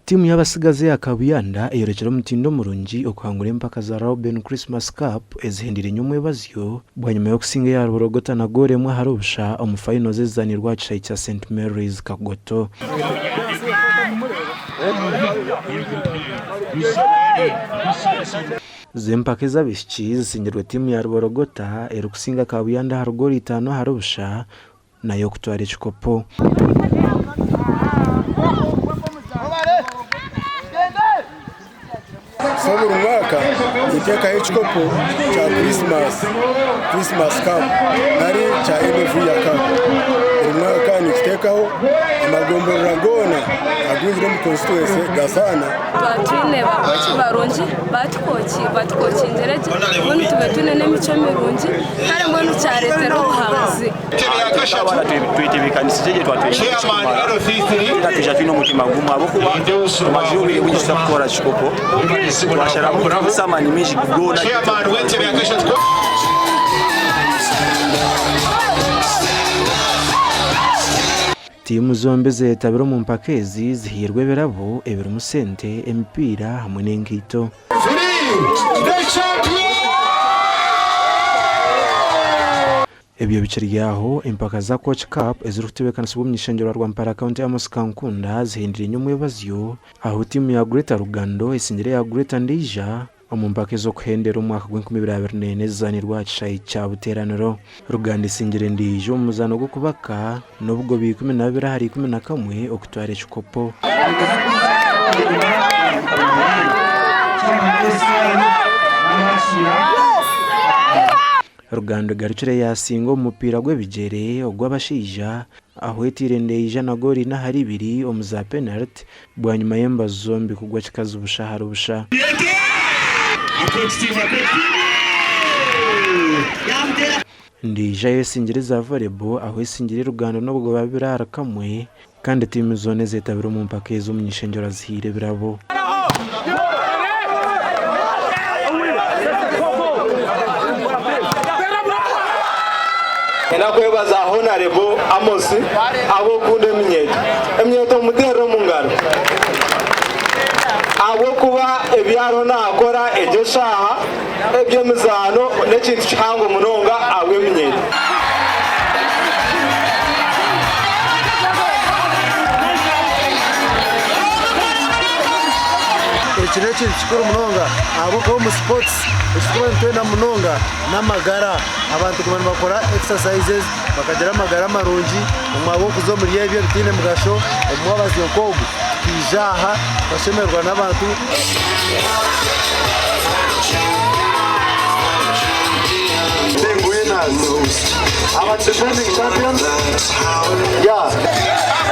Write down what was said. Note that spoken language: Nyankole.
Tiimu y'abatsigazi eya Kabuyanda eyorekire omutindo murungi okuhangura empaka za Rauben Christmas Cup ezihendeire nyomwebazyo bwanyima y'okusinga eya Ruborogota na goolo emwe ahari busha omu fayinozi ezizanirwe aha kishaayi kya St Mary's Kagoto. Zi empaka ez'abaishiki zisingirwe tiimu ya Ruborogota erikusinga Kabuyanda ahari goolo itaano ahari busha nayo kutwara ekikopo. So buri mwaka niteekaho ekikopo kya Christmas, Christmas cup nari kya end of year cup. Buri mwaka nikiteekaho amagomborora goona agwizire omu constituency gazaana. Twaba twine bakooki barungi batukookingire gye mbwenu tube twine n'emicwe mirungi kare mbwenu kyareetera obuhabuzi. Abaana twetebekanisize gye twatwine ekikumara twena twija twine omutima gumwe ahabw'okuba tumazire obwire bwingi tutarikutwara kikopo twasharamu tukozese amaani maingi goona Tiimu zombi ezeetabire omu mpaka ezi zihairwe ebirabo ebirimu sente, emipiira hamwe n'enkaito. Ebyo bikiri aho, empaka za Coach Cup ezirikutebeekanisibwa omuny'ishengyero wa Rwampara County Amos Kankunda zihindire nyomwebazyo ahu tiimu ya Greater Rugando esingire eya Greater Ndeija omu mpaka ez'okuhendera omwaka gw'enkumi ibiri abiri n'ena ezizaanirwe aha kishaayi kya Buteeraniro. Rugando esingire Ndeija omu muzaano gw'okubaka n'obugoba 12 ahari 11 okutwara ekikopo. Rugando egarukire yaasinga omu mupiira gw'ebigyere ogw'abashaija ahu etaire Ndeija na goolo ina ahari ibiri omu za penariti bwanyima y'embazo zombi kugwa kikazi busha ahari busha. Ndeija ayesingire eza volleyball ahu esingire Rugando n'obugoba bubiri ahari kamwe kandi tiimu zoona ezetabire omu mpaka ezi omuny'ishengyero azihaire ebirabo. Nyenda kwebaza Honarebo Amos ahabw'okukunda eminyeeto. Eminyeeto mumuteerere omu ngaro ahabw'okuba ebi ariho naakora egyo eshaaha eby'emizaano n'ekintu kihango munonga ahabw'eminyeeto. Eki n'ekintu kikuru munonga ahabw'okuba omu sipotsi eki turikuba nitwenda munonga n'amagara. Abantu kuguma nibakora exercises bakagira amagara marungi omwanya gw'okuza omuri ebyo ebitaine mugasho omwabazyo nk'ogu tukaija aha tukashemererwa n'abantu. Big winners. Our defending champions. Yeah.